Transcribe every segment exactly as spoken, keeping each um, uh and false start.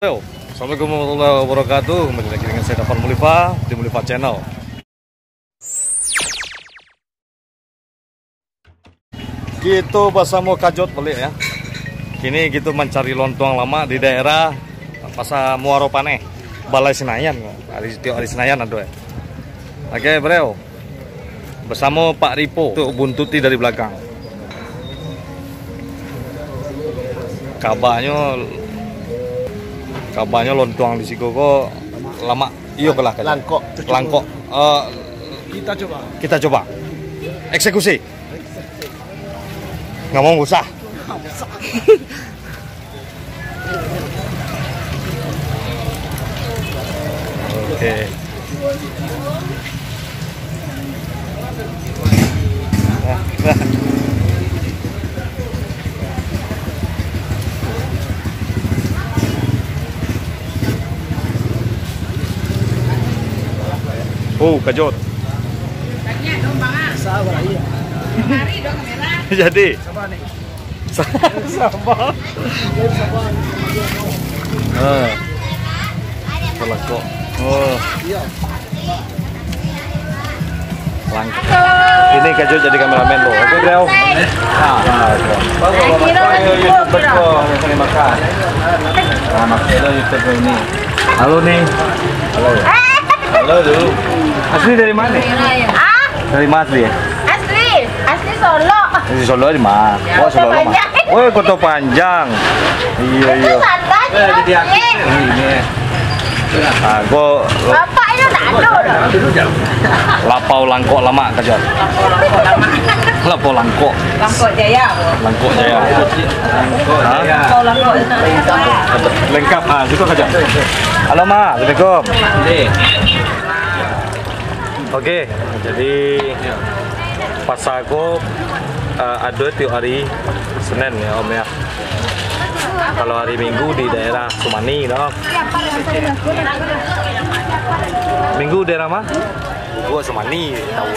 Yo, assalamualaikum warahmatullahi wabarakatuh. Kembali lagi dengan saya, Dafar Mulifa, di Mulifa Channel. Kito basamo Kajot baliak, ya. Kini kito mancari lontuang lamak di daerah Pasar Muaro Paneh, Balai Senayan. Hari, tiok hari Senayan ado, ya. Oke, bro. Basamo Pak Ripo, tu buntuti dari balakang. Kabanyo, kabanyo lontuang di siko ko lamak. Iyo, kalah, kalah. Langkok. Langkok. Eh, Kita coba. Kita coba. Eksekusi. Ngomong usah. Oke. Oh, Kajot. Sabar, iya. Jadi. Sabar nih. Sa-, sabar. Ha. Pelekok. Oh. Iya. Langkah. Ini Kajot jadi kameramen lo. Oke, bro. Ha. Ayo, ayo, ayo, betul. Cari makan. Nah, maksudnya YouTube ini. Halo, nih. Halo. Halo, dulu. Asli dari mana? Ah? Dari mana asli, ya? Asli, asli Solok. Asli Solok di mana? Oh, Solok lama. Panjang. Oh, Koto Panjang. Iya, iya. Santai, eh, di atas. Ini. Ah, gua, gua Bapak itu tak ada dah. Lapau Langkok Lamak, Kajot. Lapau Langkok. Langkok Jaya. Langkok Jaya. Langkok Jaya. Hah? Lapau Langkok Jaya. Lengkap. Ah, situ, Kajot. Halo, Ma. Assalamualaikum. Oke, jadi pasar ko, eh, ado tiok hari Senin, ya, Om, ya. Kalau hari Minggu di daerah Sumani, no. Minggu daerah ma? Gua Sumani, tahu.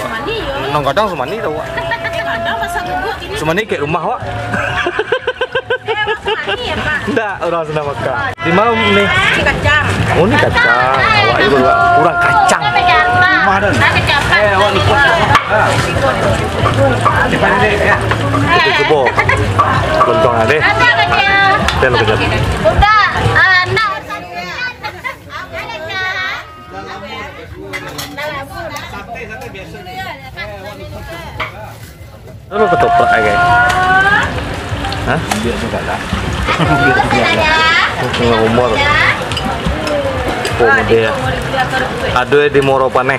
Nong kadang Sumani, tahu. Sumani kayak rumah, wak. Ndak, orang Sunda Mekah. Di mana ni? Nasi kacang. Oh, ni kacang. Awak ni kurang, kurang kacang. Rumah dah. Nasi kacang. Eh, awak lupa. Ah. Kita cuba. Lontong ada. Nasi kacang. Dia lo kejap. Udah, ah, nak. Lalu ketoprak ai, guys. Hah? Ambil tu galak. Ambil tu galak. Tengah umur. Oh, muda, ya. Ado di Muaro Paneh.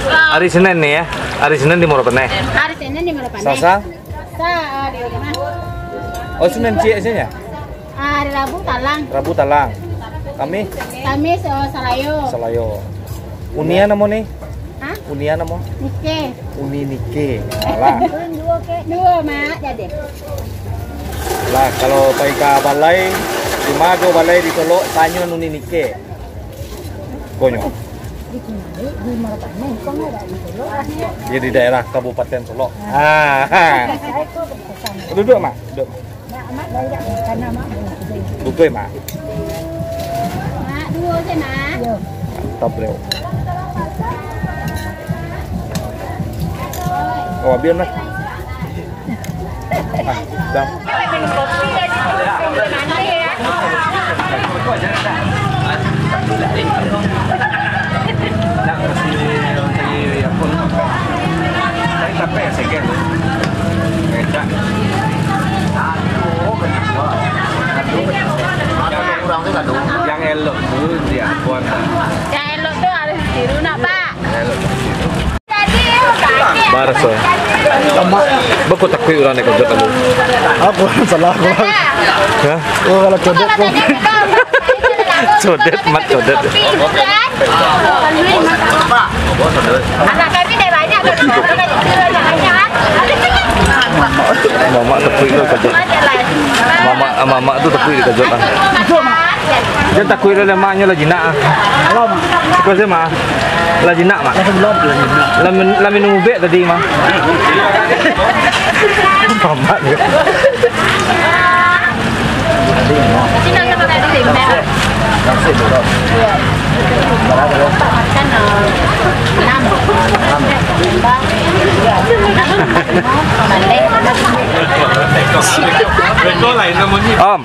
Hari Senin ni, ya. Hari Senin di Muaro Paneh. Hari Senin di Muaro Paneh. Sasa? Sa, ah, di rumah. Oh, Senin ciek saja. Ah, hari Rabu Talang. Rabu Talang. Kamis? Kamis, oh, Salayo. Salayo. Unia namo ni? Hah? Unia namo? Nike. Uni Nike. Alah. Duo, Mak, jadi. Lah, kalau pai ka balai, di ma ko balai di Solok, tanyo Uni Nike. Konyo. Di Kinari, di Muaro Paneh, kok nggak ada di Solok? Ya, di daerah Kabupaten Solok. Ah, ha. Saya kok berpesan. Duduk, Mak. Duduk. Mak, Mak, banyak, karena Mak belum. Betul, Mak. Mak, duo se, Mak. Yo. Mantap, bro. Oh, biar lah. Ah, dah. Yang elok tu dia buat. Yang elok tu harus ditiru nak, Pak. Baraso. Beko takuik urang naik Kajot lalu. Aku salah aku. Hah? Oh, kalau Codet kau. Codet, Mat, Codet. Anak kami dah banyak. Mamak takuik tu Kajot. Mamak, mamak tu takuik di Kajot lah. Jan takuik lah, maknyo lah jinak ah. Suko se, Mak. Lah jinak, Mak. Lah min-, lah minum ubek tadi, Mak. Mamak tu. Makan, eh, enam. Om,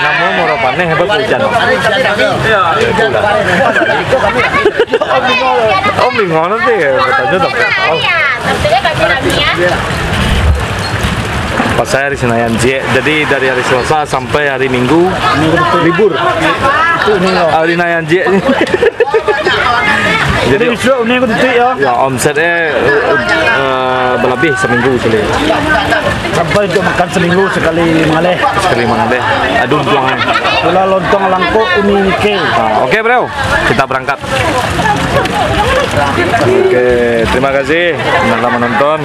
namo murah paneh, hebat hujan. Om, bingung nanti, batanyo dong. Pasai hari Senayan ciek. Jadi dari hari Selasa sampai hari Minggu libur. Hari Senayan ciek. Jadi, jadi isuak unik ko titik yo. Ya, omset eh, eh, berlebih seminggu sekali. Sampai untuk makan seminggu sekali mangaleh. Sekali mangaleh. Aduh, untuang. Gula lontong langkok uni nike. Ah, oke, bro. Kita berangkat. Oke, terima kasih telah menonton.